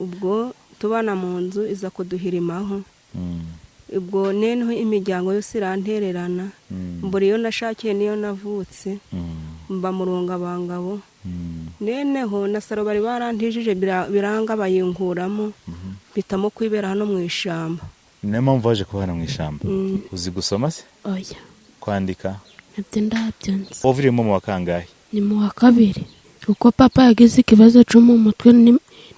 Ubwo tubana mu nzu iza kuduhirimaho. Ubwo noneho imiryango yose irantererana, mbura iyo nashakiye n'iyo navutse, mba mu rungabangabo. Noneho na saro bari barantijije biranga bayinkuramo, mpitamo kwibera hano mu ishyamba. Niyo mpamvu waje kuba hano mu ishyamba? Uzi gusoma se? Oya. Kwandika? Nabyo ndabyo nzi. Waviriyemo mu wa kangahe? Ni mu wa kabiri, kuko papa yagize ikibazo cyo mu mutwe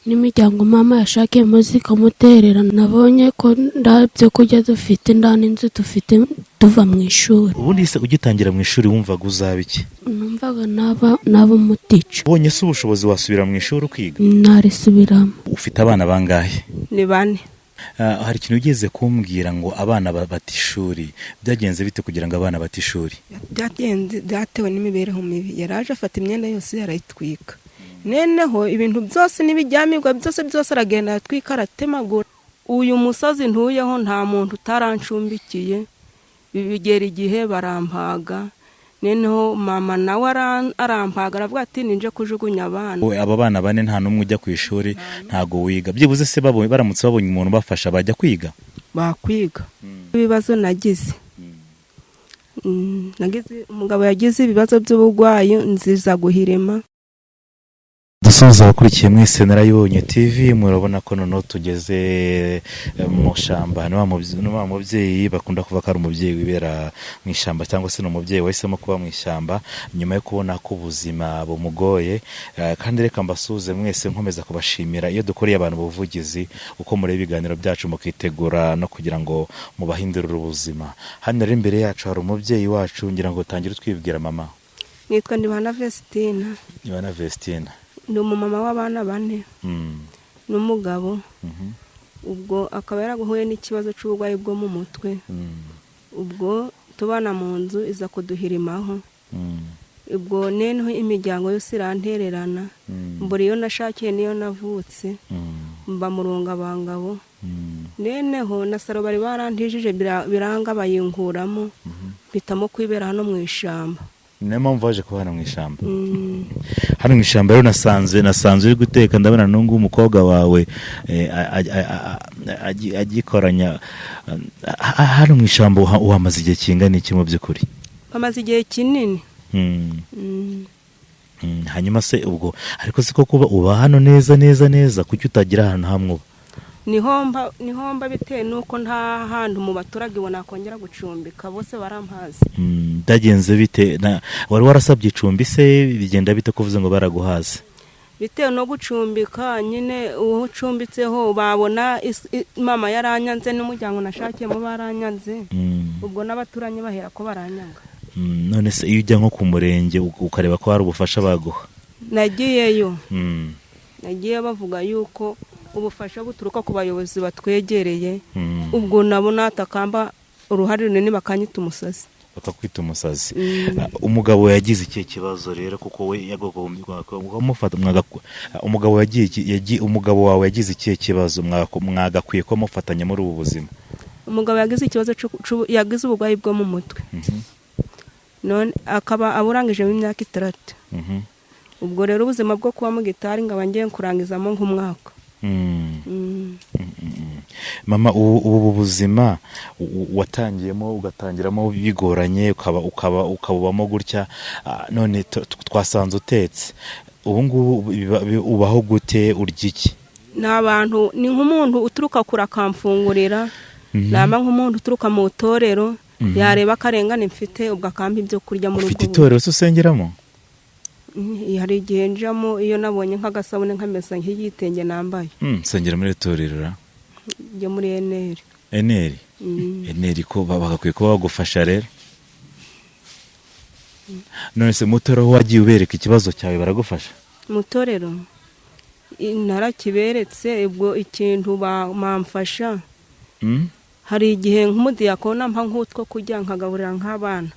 n'imiryango mama yashakiyemo zikamuterera. Nabonye ko ndabyo kurya dufite, nda n'inzu dufite, tuva mu ishuri. Ubundi se ugitangira mu ishuri wumvaga uzaba iki? Numvaga naba umutica. Ubonye se ubushobozi wasubira mu ishuri ukiga? Narisubiramo. Ufite abana bangahe? Ni bane. Hari ikintu ugeze kumbwira ngo abana bata ishuri. Byagenze bite kugira ngo abana bate ishuri? Byagenze byatewe n'imibereho mibi. Yaraje afata imyenda yose arayitwika, noneho ibintu byose n'ibijyamirwa byose byose aragenda aratwika, aratemagura. Uyu musozi ntuyeho nta muntu utarancumbikiye, bigera igihe barampaga. Noneho mama nawe arampaga, aravuga ati ninje kujugunya abana. Wowe, aba bana bane nta n'umwe ujya ku ishuri, ntago wiga. Byibuze se baramutse babonye umuntu ubafasha bajya kwiga? Bakwiga. Ibibazo nagize, nagize umugabo yagize ibibazo by'uburwayi, nziza guhirima. Dusuhuza abakurikiye mwese Narayibonye TV. Murabona ko noneho tugeze mu shyamba. Ni wa mubyeyi bakunda kuvuga ko ari umubyeyi wibera mu ishyamba, cyangwa se ni umubyeyi wahisemo kuba mu ishyamba nyuma yo kubona ko ubuzima bumugoye. Kandi reka mbasuhuze mwese, nkomeza kubashimira iyo dukoreye abantu ubuvugizi, uko mureba ibiganiro byacu mukitegura no kugira ngo mubahindurire ubuzima. Hano rero imbere yacu hari umubyeyi wacu. Ngira ngo tangire utwibwira, mama. Nitwa Ndibana Vestina. Ibana Vestina. Ni umumama w'abana bane n'umugabo. Ubwo akaba yarahuye n'ikibazo cy'uburwayi bwo mu mutwe. Ubwo tubana mu nzu iza kuduhirimaho. Ubwo noneho imiryango yose irantererana, mbura iyo nashakiye n'iyo navutse, mba mu rungabangabo. Noneho na saro bari barantijije biranga bayinkuramo, mpitamo kwibera hano mu ishyamba. Niyo mpamvu waje kuba hano mu ishyamba? Hano mu ishyamba rero nasanze uri guteka. Ndabona n'ubu umukobwa wawe agikoranya. Hano mu ishyamba uhamaze igihe kingana iki mu by'ukuri? Bamaze igihe kinini. Hanyuma se ubwo ariko siko kuba uba hano neza neza neza, kuki utagira ahantu hamwe uba? Niho mba bitewe n'uko nta hantu mu baturage ubona nakongera gucumbika, bose barampazi. Byagenze bite? Wari warasabye icumbi se, bigenda bite ko uvuze ngo baraguhaze? Bitewe no gucumbika nyine, uwo ucumbitseho babona mama yaranyanze n'umuryango nashakiyemo baranyanze. Ubwo n'abaturanyi bahera ko baranyanga. None se iyo ujya nko ku murenge ukareba ko hari ubufasha baguha? Nagiyeyo. Nagiye, bavuga yuko ubufasha buturuka ku bayobozi batwegereye. Ubwo nabo natakamba uruhare runini bakanyita umusazi. Bakakwita umusazi. Umugabo yagize ikihe kibazo rero? Kuko we yagagombye kumufata umugabo yagiye umugabo wawe yagize ikihe kibazo mwagakwiye ko mufatanya muri ubu buzima? Umugabo yagize ikibazo yagize uburwayi bwo mu mutwe, none akaba aburangijemo imyaka 6. Ubwo rero ubuzima bwo kuba mu gitari ngaba ngiye kurangizamo nk'umwaka. Mama, ubu buzima watangiyemo ugatangiramo bigoranye, ukabubamo gutya, none twasanze utetse. Ubu ngubu ubaho gute? Urya iki? Ni abantu, ni nk'umuntu uturuka kure akamfungurira, naba nk'umuntu uturuka mu itorero yareba akarengane mfite, ubwo akampa ibyo kurya muri Ufite ubwo. itorero se usengeramo? Hari igihe njamo iyo nabonye nk'agasabune nkamesa nk'igitenge nambaye. Nsengera muri itorero ra? Ryo muri eneri. Eneri? Eneri ko bagakwiye kuba bagufasha rero. None se mu itorero wagiye ubereka ikibazo cyawe, baragufasha? Mu itorero narakiberetse. Ubwo ikintu bamfasha, hari igihe nk'umudiyakona mpa nk'utwo kurya nkagaburira nk'abana.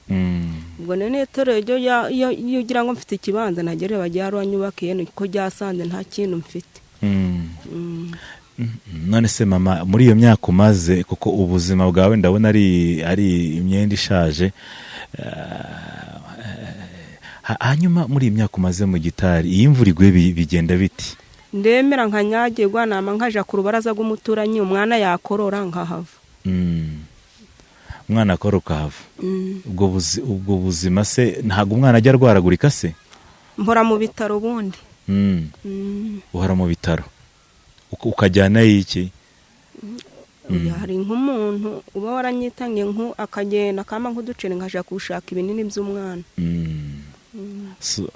Ubwo none itorero ryo iyo ugira ngo mfite ikibanza ntagerere bajya banyubakiye, niko ryasanze nta kintu mfite. None se mama, muri iyo myaka umaze, kuko ubuzima bwawe ndabona ari imyenda ishaje, hanyuma muri iyi myaka umaze mu gitari, iyo imvura iguye bigenda biti? Ndemera nkanyagirwa, nama nkaja ku rubaraza rw'umuturanyi, umwana yakorora nkahava. Umwana akora ukahava. Ubwo buzima se ntabwo umwana ajya arwaragurika se? Mpora mu bitaro ubundi. Uhora mu bitaro, ukajyanayo iki? Oya, hari nk'umuntu uba waranyitangiye, akagenda akampa nk'uduceri nkaja gushaka ibinini by'umwana. So,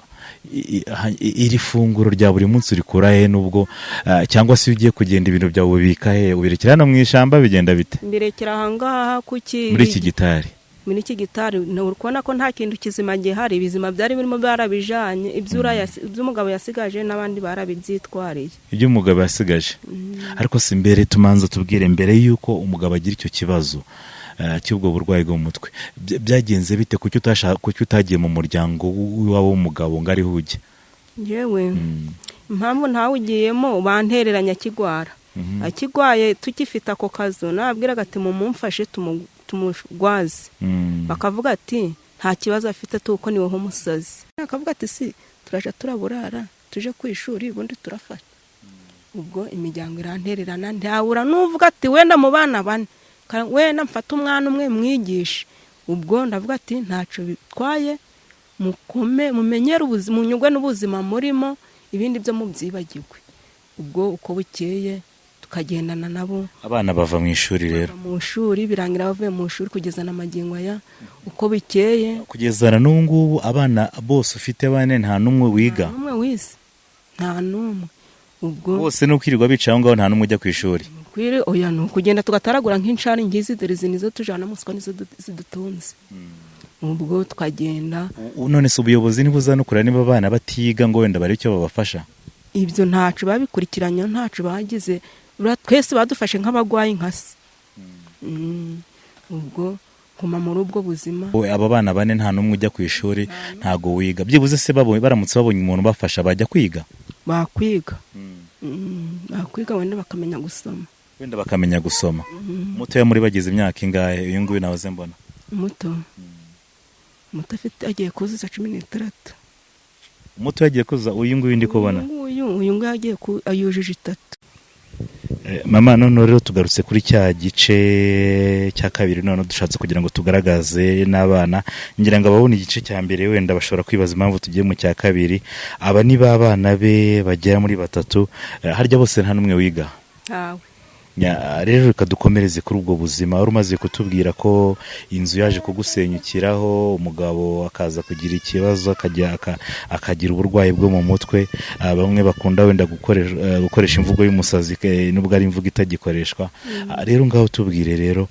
iri funguro rya buri munsi urikura he? Nubwo cyangwa se iyo ugiye kugenda, ibintu byawe ubibika he? Ubirekera hano mu ishyamba? Bigenda bite? Mbirekera ahangaha kuki. Muri iki gitari? Muri iki gitari. Uri kubona ko nta kintu kizima gihari. Ibizima byari birimo barabijanye, iby'umugabo yasigaje n'abandi barabibyitwariye. Ibyo umugabo yasigaje. Ariko si mbere, tumanza tubwire, mbere y'uko umugabo agira icyo kibazo cy'ubwo burwayi bwo mu mutwe, byagenze bite? Kuki utagiye mu muryango w'iwabo w'umugabo ngo ariho ujye? Yewe, impamvu ntawugiyemo, bantereranya akigwara. Akigwaye tukifite ako kazu, nababwiraga ati mumumfashe tumugwaze. Bakavuga ati nta kibazo afite, tuko ni wowe umusazi. Akavuga ati si turaja turaburara tuje ku ishuri, ubundi turafata. Ubwo imiryango irantererana, ntihabura n'uvuga ati wenda mu bana bane wenda mfate umwana umwe mwigishe. Ubwo ndavuga ati ntacyo bitwaye, mukome mumenyere ubuzima, munyurwe n'ubuzima murimo, ibindi byo mubyibagirwe. Ubwo uko bukeye tukagendana nabo. Abana bava mu ishuri rero? Bava mu ishuri, birangira bavuye mu ishuri kugeza na magingo aya, uko bukeye. Kugeza na n'ubu ngubu abana bose ufite bane nta n'umwe wiga? Nta n'umwe wize, nta n'umwe. Ubwo Bose ni ukwirirwa bicaye aho ngaho, nta n'umwe ujya ku ishuri? Kwiri oya, ni ukugenda tugataragura nk'inshari ngizi, dore izi nizo tujana mu soko, nizo zidutunze. Ubwo tukagenda. None se ubuyobozi ntibuza no kureba niba abana batiga ngo wenda barebe icyo babafasha? Ibyo ntaco babikurikiranye, ntaco bagize. Twese badufashe nk'abagwayi nka se. Ubwo nkuma muri ubwo buzima. Wowe, aba bana bane nta n'umwe ujya ku ishuri, ntago wiga. Byibuze se baramutse babonye umuntu ubafasha bajya kwiga? Bakwiga. Bakwiga wenda bakamenya gusoma. Wenda bakamenya gusoma. Mutoya muri bagize imyaka ingahe, uyu nguyu nahoze mbona? Muto muto afite, agiye kuzuza 16. Umuto yagiye kuzuza, uyu nguyu ndi kubona? Uyu nguyu agiye ku yujuje 3. Mama, noneho rero tugarutse kuri cya gice cya kabiri. Noneho dushatse kugira ngo tugaragaze n'abana. Ngira ngo ababona igice cya mbere wenda bashobora kwibaza impamvu tugiye mu cya kabiri. Aba ni ba bana be bagera muri batatu. Harya bose nta n'umwe wiga? Ntawe. Rero reka dukomereze kuri ubwo buzima. Wari umaze kutubwira ko inzu yaje kugusenyukiraho, umugabo akaza kugira ikibazo, akajya akagira uburwayi bwo mu mutwe. Bamwe bakunda wenda gukoresha imvugo y'umusazi, nubwo ari imvugo itagikoreshwa. Rero ngaho tubwire rero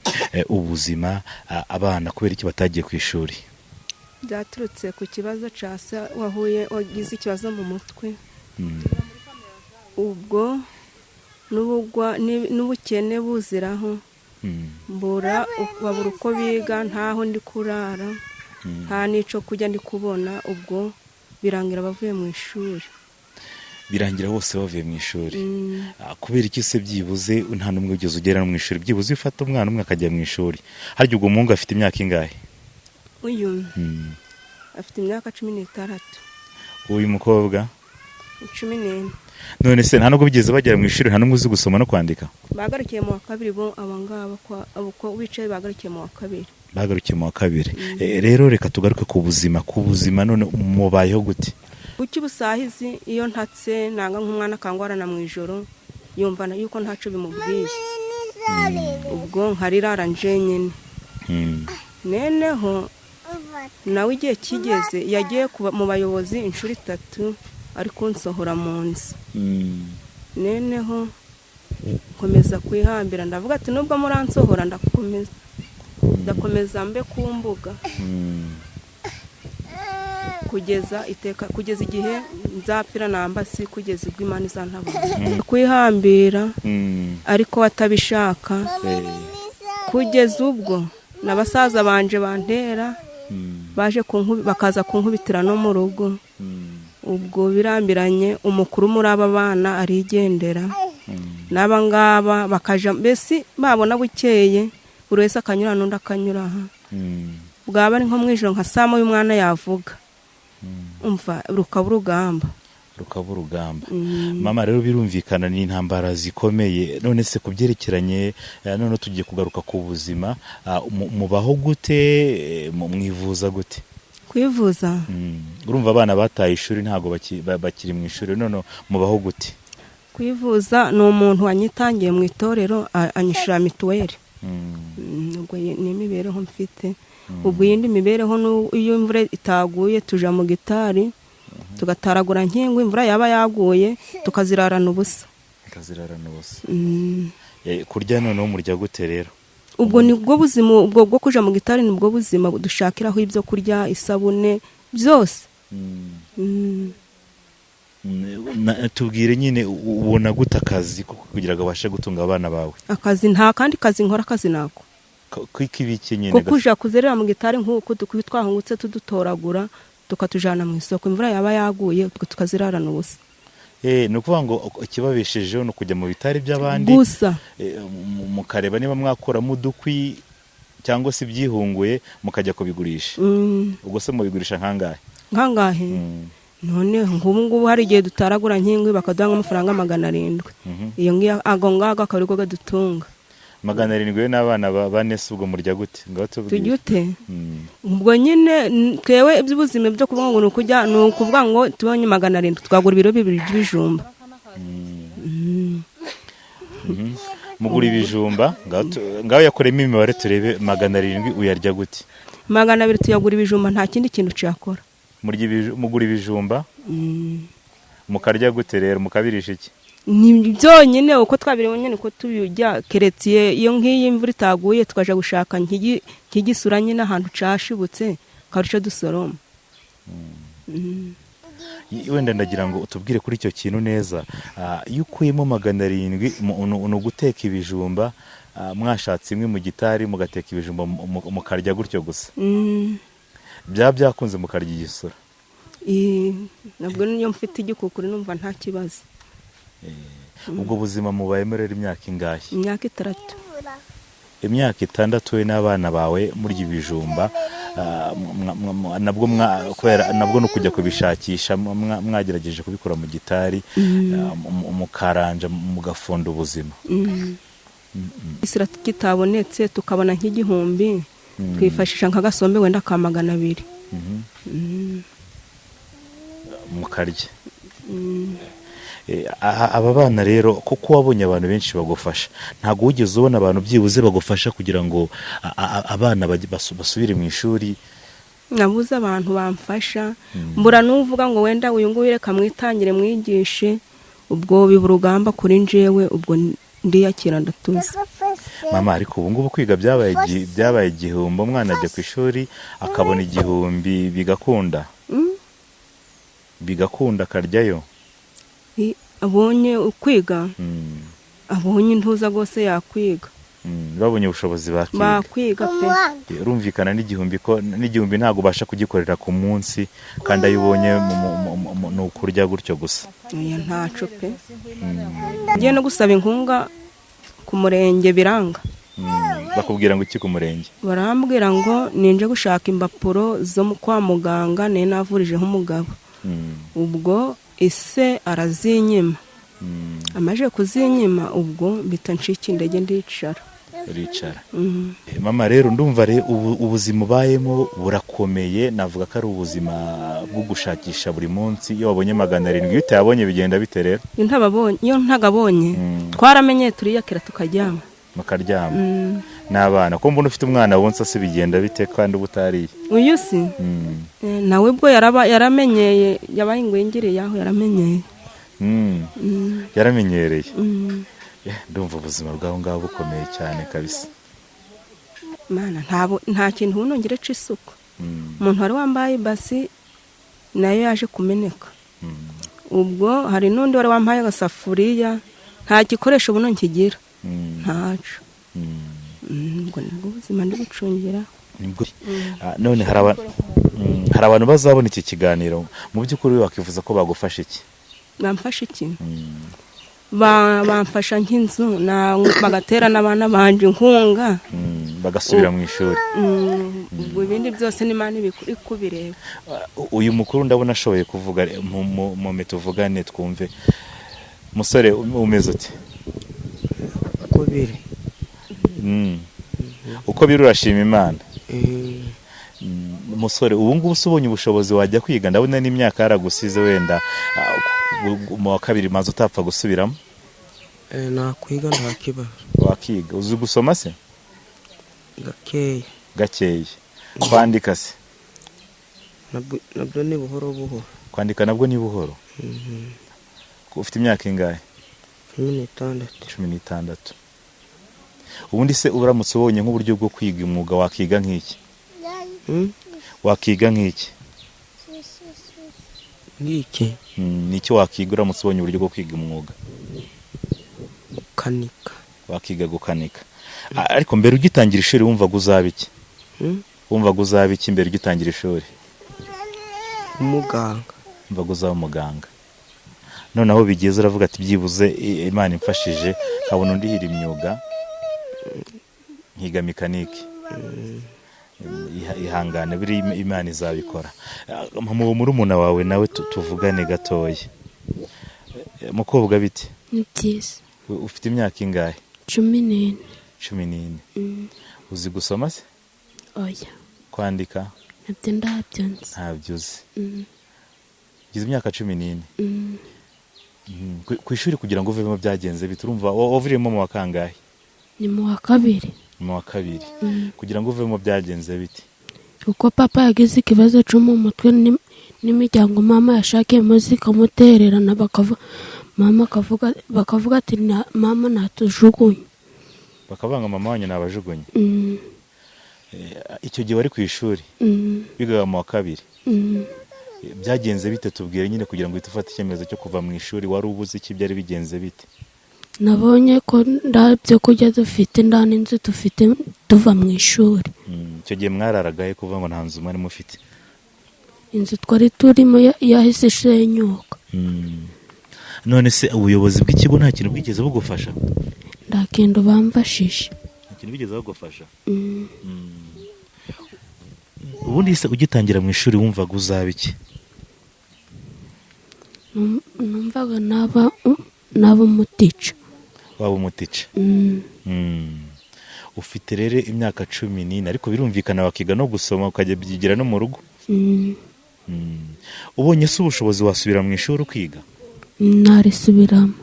ubuzima, abana kubera iki batagiye ku ishuri? Byaturutse ku kibazo cya se wahuye, wagize ikibazo mu mutwe. Ubwo n'ubukene buziraho, babura uko biga, ntaho ndi kurara, nta n'ico kurya ndi kubona. Ubwo birangira bavuye mu ishuri. Birangira bose bavuye mu ishuri? Mm. Kubera iki se byibuze nta n'umwe wigeze ugera no mu ishuri? Byibuze ufata umwana umwe akajya mu ishuri. Harya ubwo umuhungu afite imyaka ingahe? Uyu afite imyaka 16. Uyu mukobwa? 14. None se nta nubwo bigeze bagera mu ishuri, nta n'umwe uzi gusoma no kwandika? Bagarukiye mu wa kabiri bo, aba ngaba uko bicaye bagarukiye mu wa kabiri. Bagarukiye mu wa kabiri. Rero reka tugaruke ku buzima. None mubayeho gute? Kuki ubusahizi iyo ntatse nanga nk'umwana akangwarana mu ijoro, yumva yuko ntaco bimubwiye. Ubwo nkarirara njenyine. Neneho nawe igihe kigeze yagiye mu bayobozi inshuro 3 ari kunsohora mu nzu. Neneho nkomeza kwihambira, ndavuga ati nubwo muransohora ndakomeza, ndakomeza mbe ku mbuga kugeza iteka, kugeza igihe nzapfira nambasi, kugeza ubwo Imana izantabara. Kwihambira ariko batabishaka, kugeza ubwo na basaza banje bantera, baje bakaza kunkubitira no mu rugo. Ubwo birambiranye, umukuru muri aba bana arigendera, n'aba ngaba bakaja mbese babona bukeye, buri wese akanyura n'undi akanyura aha. Bwaba ari nko mu ijoro nka saa moya, umwana yavuga, umva rukaba urugamba. Rukaba urugamba. Mama, rero birumvikana ni intambara zikomeye. None se ku byerekeranye, none tugiye kugaruka ku buzima, mubaho gute? Mwivuza gute? Kwivuza? Urumva abana bataye ishuri, ntabwo bakiri mu ishuri, none mubaho gute? Kwivuza ni umuntu wanyitangiye mu itorero, anyishyura mituweli. Ubwo ni imibereho mfite. Ubwo iyindi mibereho, iyo imvura itaguye tuja mu gitari tugataragura nkingwa, imvura yaba yaguye tukazirarana ubusa. Mukazirarana ubusa. Kurya noneho murya gute rero? Ubwo ni bwo buzima, ubwo bwo kuja mu gitari ni bwo buzima dushakiraho ibyo kurya, isabune, byose. Tubwire nyine, ubona gute akazi ko kugira ngo abashe gutunga abana bawe? Akazi, nta kandi kazi nkora, akazi nako. K'ibiki nyine? Ko kuja kuzerera mu gitari nk'uku twahungutse tudutoragura tukatujana mu isoko, imvura yaba yaguye utwo tukazirarana ubusa. Ni ukuvuga ngo ikibabeshejeho ni ukujya mu bitari by'abandi gusa. Mukareba niba mwakuramo udukwi cyangwa se ibyihunguye, mukajya kubigurisha. Ubwo se mubigurisha nkangahe? Nkangahe? None nk'ubu ngubu hari igihe dutaragura nk'ingwi bakaduha nk'amafaranga 700. Iyo ngiyo, ago ngago akaba ariko gadutunga. 700 we n'abana bane se, ubwo murya gute? Ngaho tubwire. Tujya ute? Ubwo nyine twewe iby'ubuzima byo kuvuga ngo ni ukujya, ni ukuvuga ngo tubonye 700 twagura ibiro 2 by'ibijumba. Mugura ibijumba. Ngaho yakoremo imibare turebe, 700 uyarya gute? 200 tuyagura ibijumba, nta kindi kintu tuyakora. Mugura ibijumba, mukarya gute rero? Mukabirisha iki? Ni byonyine, uko twabirimo nyine uko tubijya, keretse iyo nk'iyi imvura itaguye tukaja gushaka nk'igisura nyine ahantu cashibutse akarusho dusoroma. Wenda ndagira ngo utubwire kuri icyo kintu neza. Iyo ukuyemo 700 ni uguteka ibijumba, mwashatse imwe mu gitari mugateka ibijumba, mukarya gutyo gusa? Byaba byakunze mukarya igisura? Nabwo niyo mfite igikukuri numva nta kibazo. Ubwo buzima mubayemo rero imyaka ingahe? Imyaka 6. Imyaka 6 we n'abana bawe murya ibijumba, nabwo kubera nabwo ni ukujya kubishakisha, mwagerageje kubikura mu gitari, mukaranja mugafunda ubuzima. Isira kitabonetse tukabona nk'igihumbi, twifashisha nk'agasombe wenda ka 200. Mukarya. Aba bana rero, kuko wabonye abantu benshi bagufasha, ntabwo wigeze ubona abantu byibuze bagufasha kugira ngo abana basubire mu ishuri? Nabuze abantu bamfasha, mbura n'uvuga ngo wenda uyu nguyu reka mwitangire mwigishe. Ubwo biba urugamba kuri njyewe, ubwo ndiyakira ndatuza. Mama, ariko ubu ngubu kwiga byabaye igihombo. Umwana ajya ku ishuri akabona 1000 bigakunda, bigakunda akaryayo. Abonye ukwiga, abonye intuza rwose yakwiga. Babonye ubushobozi bakiga. Bakwiga pe. Urumvikana n'igihumbi, ko n'igihumbi ntabwo ubasha kugikorera ku munsi, kandi ayo ubonye ni ukurya gutyo gusa. Oya, ntaco pe. Ngiye no gusaba inkunga ku murenge biranga. Bakubwira ngo iki ku murenge? Barambwira ngo ninje gushaka impapuro zo kwa muganga nari navurijeho umugabo. Ubwo ise arazinyima. Amaze kuzinyima, ubwo mpita ncika intege ndicara. Uricara. Mama, rero ndumva ubuzima ubayemo burakomeye. Navuga ko ari ubuzima bwo gushakisha buri munsi. Iyo wabonye 700, iyo utayabonye bigenda bite rero? Iyo ntagabonye, twaramenye turiyakira tukaryama. Mukaryama n'abana? Ko mbona ufite umwana wonsa se, bigenda bite kandi uba utariye? Uyu si nawe ubwo yaramenyeye, yabaye ingwingiri yaho, yaramenyeye. Yaramenyereye. Ndumva ubuzima bw'aho ngaho bukomeye cyane kabisa. Mana, nta kintu buno ngira c'isuku. Umuntu wari wambaye ibasi nayo yaje kumeneka. Ubwo hari n'undi wari wampaye agasafuriya, nta gikoresho buno nkigira. Ntaco. Ubwo nibwo buzima ndi gucungira. None hari abantu bazabona iki kiganiro, mu by'ukuri wakwifuza ko bagufasha iki? Bamfasha iki? Bamfasha nk'inzu, bagatera n'abana banje inkunga. Bagasubira mu ishuri. Ubwo ibindi byose n'Imana ikubireba. Uyu mukuru ndabona ashoboye kuvuga, mume tuvugane twumve. Musore, umeze ute? Uko biri. Uko biri urashima Imana. Eh. Musore, ubu ngubu se ubonye ubushobozi wajya kwiga? Ndabona n'imyaka yaragusize, wenda mu wa kabiri maze utapfa gusubiramo. Nakwiga nta kibazo. Wakiga? Uzi gusoma se? Gakeya. Gakeya. Kwandika se? Nabyo ni buhoro buhoro. Kwandika nabwo ni buhoro. Ufite imyaka ingahe? 16. 16. Ubundi se uramutse ubonye nk'uburyo bwo kwiga umwuga wakiga nk'iki? Wakiga nk'iki? Ngiki? Ni iki wakiga uramutse ubonye uburyo bwo kwiga umwuga? Gukanika. Wakiga gukanika. Ariko mbere ugitangira ishuri wumvaga uzaba iki? Wumvaga uzaba iki mbere ugitangira ishuri? Umuganga. Wumvaga uzaba umuganga. Noneho bigeze uravuga ati byibuze Imana imfashije nkabona undi hira imyuga nkiga mekanike. Ihangane biri, Imana izabikora. Mu murumuna wawe nawe tuvugane gatoya. Mukobwa, bite? Ni byiza. Ufite imyaka ingahe? 14. 14. Uzi gusoma se? Oya. Kwandika? Nabyo ndabyo nzi. Ntabyo uzi. Ugize imyaka 14. Mm. Ku ishuri kugira ngo uvemo byagenze bite? Urumva waviriyemo mu wa kangahe? Ni mu wa kabiri. Mu wa kabiri. Kugira ngo uvemo byagenze bite? Uko papa yagize ikibazo cyo mu mutwe n'imiryango mama yashakiyemo zikamutererana, mama akavuga, bakavuga ati: "Mama natujugunye." Bakavuga ngo mama wanyu nabajugunye. Icyo gihe wari ku ishuri? Mm. Wigaga mu wa kabiri? Mm. Byagenze bite? Tubwire nyine, kugira ngo uhite ufate icyemezo cyo kuva mu ishuri, wari ubuze iki? Byari bigenze bite? Nabonye ko nta byo kurya dufite, nta n'inzu dufite, tuva mu ishuri. Icyo gihe mwararagahe kuvuga ngo nta nzu mwari mufite? Inzu twari turimo yahise isenyuka. None se ubuyobozi bw'ikigo nta kintu bwigeze bugufasha? Nta kintu bamfashije. Nta kintu bigeze bagufasha? Mm. Ubundi se ugitangira mu ishuri wumvaga uzaba iki? Numvaga naba umutica. Waba umutica? Mm. Ufite rero imyaka 14, ariko birumvikana wakiga no gusoma, ukajya byigira no mu rugo. Ubonye se ubushobozi wasubira mu ishuri ukiga? Narisubiramo.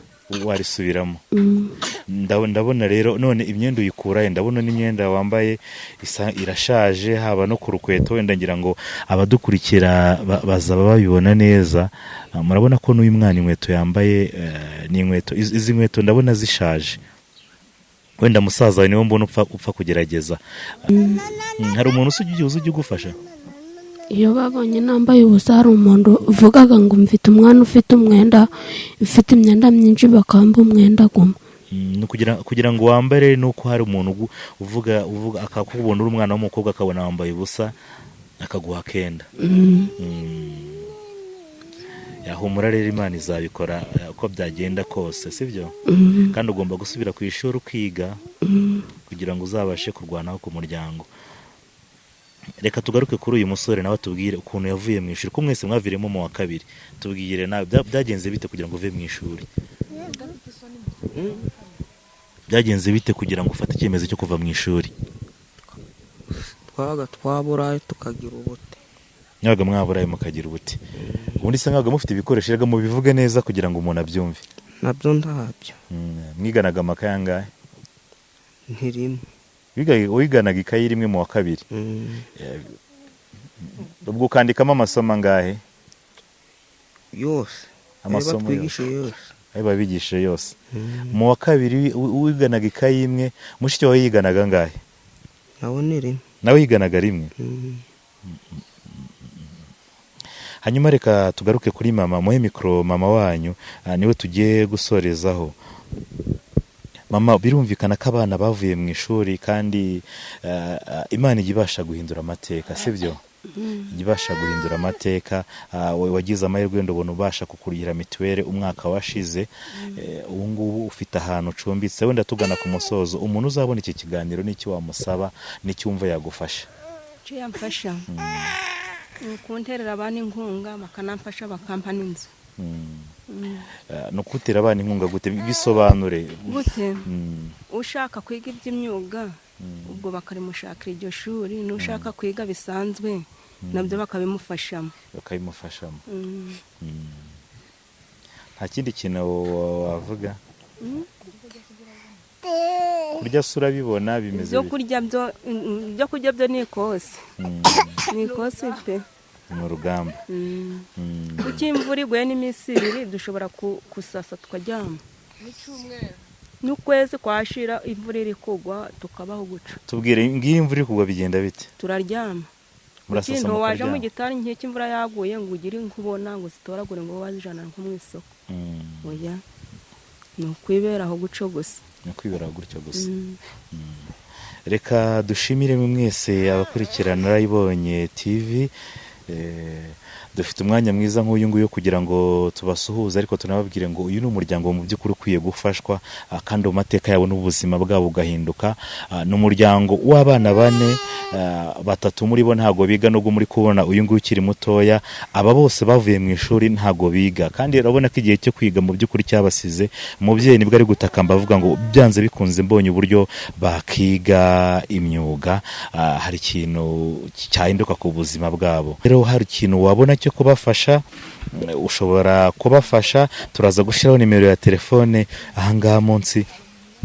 Warisubiramo? Mm. Ndabona rero none imyenda uyikura he? Ndabona n'imyenda wambaye isa irashaje, haba no ku rukweto. Wenda ngira ngo abadukurikira bazaba babibona neza. Murabona ko n'uyu mwana inkweto yambaye, ni inkweto izi nkweto ndabona zishaje. Wenda musaza wawe niwe mbona upfa kugerageza. Hari umuntu ujya ugufasha? Iyo babonye nambaye ubusa, hari umuntu uvugaga ngo mfite umwana ufite umwenda, ufite imyenda myinshi, bakamba umwenda guma. Ni kugira ngo wambare, nuko hari umuntu uvuga akakubona uri umwana w'umukobwa, akabona wambaye ubusa, akaguha akenda. Yahumura rero, Imana izabikora, uko byagenda kose, sibyo? Mm. Kandi ugomba gusubira ku ishuri ukiga kugira ngo uzabashe kurwanaho ku muryango. Reka tugaruke kuri uyu musore, nawe tubwire ukuntu yavuye mu ishuri, ko mwese mwaviremo mu wa kabiri. Tubwire nawe, byagenze bite kugira ngo uve mu ishuri? Byagenze bite kugira ngo ufate icyemezo cyo kuva mu ishuri? Twabaga twaburaye tukagira ubute. Mwabaga mwaburaye mukagira ubute. Ubundi se mwabaga mufite ibikoresho? Reka mubivuge neza kugira ngo umuntu abyumve. Nabyo ntabyo. Mwiganaga amakaye angahe? Ntirimwe. Wiganaga ikayi rimwe mu wa kabiri? Mm. Ubwo ukandikamo amasomo angahe? Yose. Amasomo Ayo batwigishije yose. Ayo babigishije yose? Mm. Mu wa kabiri wiganaga ikayi imwe. Mushiki wawe yiganaga angahe? Nawe ni rimwe. Nawe yiganaga rimwe? Mm. Hanyuma reka tugaruke kuri mama, muhe mikoro mama wanyu, niwe tugiye gusorezaho. Mama, birumvikana ko abana bavuye mu ishuri, kandi Imana ijya ibasha guhindura amateka, sibyo? Ijya ibasha guhindura amateka. Wowe wagize amahirwe, wenda ubona ubasha kukurihira mituweli umwaka washize. Ubu ngubu ufite ahantu ucumbitse. Wenda tugana ku musozo, umuntu uzabona iki kiganiro, n'icyo wamusaba, n'icyo wumva yagufasha? Icyo yamfasha ni ukunterera abana inkunga, bakanamfasha, bakampa n'inzu. Ni ukutera abana inkunga gute? Bisobanure. Gute? Ushaka kwiga iby'imyuga, ubwo bakarimushakira iryo shuri, n'ushaka kwiga bisanzwe nabyo bakabimufashamo. Bakabimufashamo. Nta kindi kintu wavuga? Kurya se urabibona, bimeze Ibyo bite? kurya byo, ibyo kurya byo ni ikosi. Ni ikosi pe. Ni urugamba. Kuko imvura iguye n'iminsi 2 dushobora kusasa tukaryama, n'ukwezi kwashira imvura iri kugwa, tukabaho guca. Tubwire, ngiyo imvura iri kugwa bigenda bite? Turaryama. Murasasa? Ikintu waje mu Mukaryama. gitari nk'iki, imvura yaguye, ngo ugire nkubona ngo zitoragure ngo wazijana nko mu isoko. Oya, ni ukwiberaho guco gusa. Ni ukwibera gutyo gusa. Reka dushimire mwese abakurikirana Narayibonye TV. Dufite umwanya mwiza nk'uyu nguyu kugira ngo tubasuhuze, ariko tunababwire ngo uyu ni umuryango mu by'ukuri ukwiye gufashwa, kandi mu mateka yabo n'ubuzima bwabo bugahinduka. Ni umuryango w'abana bane, batatu muri bo ntabwo biga, nubwo muri kubona uyu nguyu ukiri mutoya. Aba bose bavuye mu ishuri, ntabwo biga, kandi urabona ko igihe cyo kwiga mu by'ukuri cyabasize. Umubyeyi nibwo ari gutakamba avuga ngo byanze bikunze mbonye uburyo bakiga imyuga, hari ikintu cyahinduka ku buzima bwabo. Rero hari ikintu wabona cyo kubafasha, ushobora kubafasha. Turaza gushyiraho nimero ya telefone ahangaha munsi.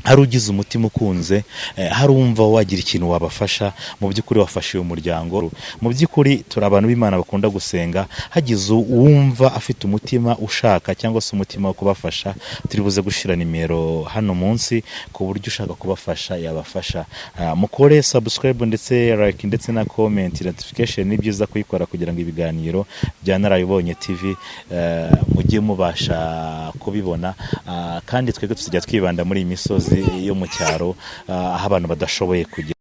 Hari ugize umutima ukunze, hari umva wagira ikintu wabafasha, mu by'ukuri wafashe uyu muryango. Mu by'ukuri turi abantu b'Imana bakunda gusenga. Hagize uwumva afite umutima ushaka cyangwa se umutima wo kubafasha, turi buze gushyira nimero hano munsi ku buryo ushaka kubafasha yabafasha. Mukore subscribe ndetse like ndetse na comment, notification ni byiza kuyikora kugira ngo ibiganiro bya Narabibonye TV mujye mubasha kubibona. Kandi twebwe tuzajya twibanda muri iyi misozi yo mu cyaro, aho abantu badashoboye kugera.